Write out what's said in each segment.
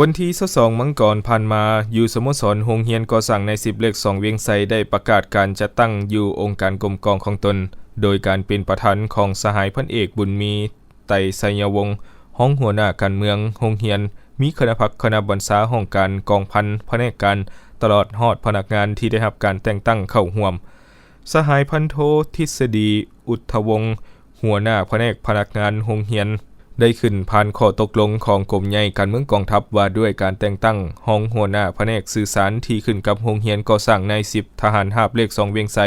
ວັນທີຊາວສອງມັງກອນຜ່ານມາ, ຢູ່ສະໂມສອນໂຮງຮຽນກໍ່ສ້າງນາຍສິບເລກສອງວຽງໄຊ ໄດ້ປະກາດການຈັດຕັ້ງຢູ່ອົງການກົມກອງຂອງຕົນ, ໂດຍການເປັນປະທານຂອງສະຫາຍພັນເອກ ບຸນມີ ໄຕໄຊຍະວົງ, ຮອງຫົວໜ້າການເມືອງໂຮງຮຽນ, ມີຄະນະພັກຄະນະບັນຊາຫ້ອງການກອງພັນພະແນກການ, ຕະຫຼອດຮອດພະນັກງານທີ່ໄດ້ຮັບການແຕ່ງຕັ້ງເຂົ້າຮ່ວມ. ສະຫາຍພັນໂທ ທິດສະດີ ອຸດທະວົງ, ຫົວໜ້າພະແນກພະນັກງານໂຮງຮຽນ ໄດ້ຂຶ້ນຜ່ານຂໍ້ຕົກລົງຂອງກົມໃຫຍ່ການເມືອງກອງທັບ ວ່າດ້ວຍການແຕ່ງຕັ້ງຮອງຫົວໜ້າພະແນກສື່ສານທີ່ຂຶ້ນກັບໂຮງຮຽນກໍ່ສ້າງນາຍສິບທະຫານຮາບເລກສອງວຽງໄຊ,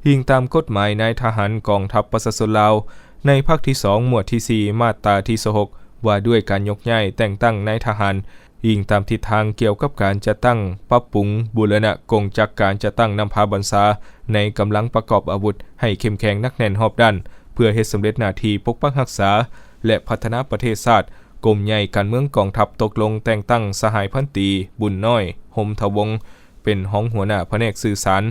ອີງຕາມກົດໝາຍນາຍທະຫານກອງທັບປະຊາຊົນລາວ ໃນພາກທີສອງ ໝວດທີສີ່ ມາດຕາທີຊາວຫົກ ວ່າດ້ວຍການຍົກຍ້າຍແຕ່ງຕັ້ງນາຍທະຫານ, ອີງຕາມທິດທາງກ່ຽວກັບການຈັດຕັ້ງ, ປັບປຸງ, ບູລະນະກົງຈັກການຈັດຕັ້ງນຳພາບັນຊາໃນກຳລັງປະກອບອາວຸດໃຫ້ເຂັ້ມແຂງໜັກແໜ້ນຮອບດ້ານ ເພື່ອເຮັດສຳເລັດໜ້າທີ່ປົກປັກຮັກສາ ແລະ ພັດທະນາປະເທດຊາດ, ກົມໃຫຍ່ການເມືອງກອງທັບຕົກລົງແຕ່ງຕັ້ງສະຫາຍພັນຕີ ບຸນນ້ອຍ ຫົມທະວົງ ເປັນຮອງຫົວໜ້າພະແນກສື່ສານ,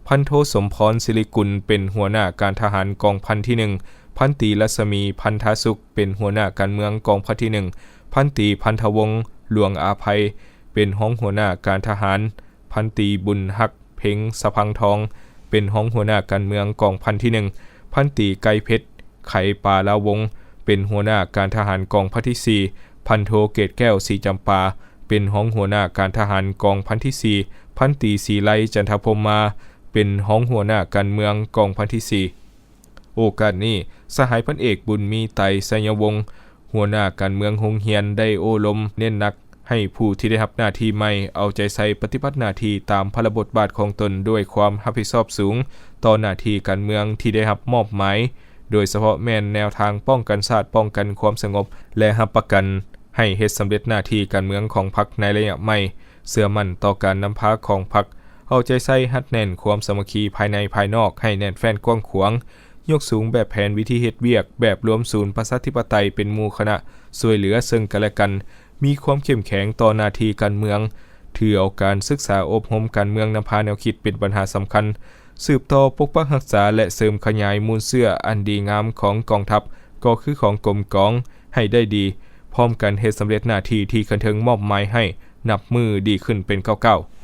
ພັນໂທ ສົມພອນ ສິລິກຸນ ເປັນຫົວໜ້າການທະຫານກອງພັນທີໜຶ່ງ, ພັນຕີ ລັດສະໝີ ພັນທາສຸກ ເປັນຫົວໜ້າການເມືອງກອງພັນທີໜຶ່ງ, ພັນຕີ ພັນທະວົງ ຫຼວງອາໄພ ເປັນຮອງຫົວໜ້າການທະຫານ, ພັນຕີ ບຸນຮັກ ເພັງສະພັງທອງ ເປັນຮອງຫົວໜ້າການເມືອງກອງພັນທີໜຶ່ງ, ພັນຕີ ໄກເພັດ ໄຂປາລາວົງ ເປັນຫົວໜ້າການທະຫານກອງພັນທີສີ່, ພັນໂທ ເກດແກ້ວ ສີຈຳປາ ເປັນຮອງຫົວໜ້າການທະຫານກອງພັນທີສີ່, ພັນຕີ ສີໄລ ຈັນທະພົມມາ ເປັນຮອງຫົວໜ້າການເມືອງກອງພັນທີສີ່. ໂອກາດນີ້, ສະຫາຍພັນເອກ ບຸນມີ ໄຕໄຊຍະວົງ ຫົວໜ້າການເມືອງໂຮງຮຽນ ໄດ້ໂອ້ລົມເນັ້ນໜັກໃຫ້ຜູ້ທີ່ໄດ້ຮັບໜ້າທີ່ໃໝ່ເອົາໃຈໃສ່ປະຕິບັດໜ້າທີ່ຕາມພາລະບົດບາດຂອງຕົນດ້ວຍຄວາມຮັບຜິດຊອບສູງຕໍ່ໜ້າທີ່ການເມືອງທີ່ໄດ້ຮັບມອບໝາຍ, ໂດຍສະເພາະແມ່ນແນວທາງປ້ອງກັນຊາດ, ປ້ອງກັນຄວາມສະຫງົບ ແລະ ຮັບປະກັນໃຫ້ເຮັດສຳເລັດໜ້າທີ່ການເມືອງຂອງພັກໃນໄລຍະໃໝ່, ເຊື່ອໝັ້ນຕໍ່ການນຳພາຂອງພັກ, ເອົາໃຈໃສ່ຮັດແໜ້ນຄວາມສາມັກຄີພາຍໃນພາຍນອກໃຫ້ແໜ້ນແຟ້ນກວ້າງຂວາງ, ຍົກສູງແບບແຜນວິທີເຮັດວຽກແບບລວມສູນປະຊາທິປະໄຕເປັນໝູ່ຄະນະ, ຊ່ວຍເຫຼືອເຊິ່ງກັນແລະກັນ, ມີຄວາມເຂັ້ມແຂງຕໍ່ໜ້າທີ່ການເມືອງ, ຖືເອົາການສຶກສາອົບຮົມການເມືອງນຳພາແນວຄິດເປັນບັນຫາສຳຄັນ, ສືບຕໍ່ປົກປັກຮັກສາ ແລະ ເສີມຂະຫຍາຍມູນເຊື້ອອັນດີງາມຂອງກອງທັບ, ກໍຄືຂອງກົມກອງ, ໃຫ້ໄດ້ດີ, ພ້ອມກັນເຮັດສຳເລັດໜ້າທີ່ທີ່ຂັ້ນເທິງມອບໝາຍໃຫ້, ນັບມື້ດີຂຶ້ນເປັນກ້າວໆ.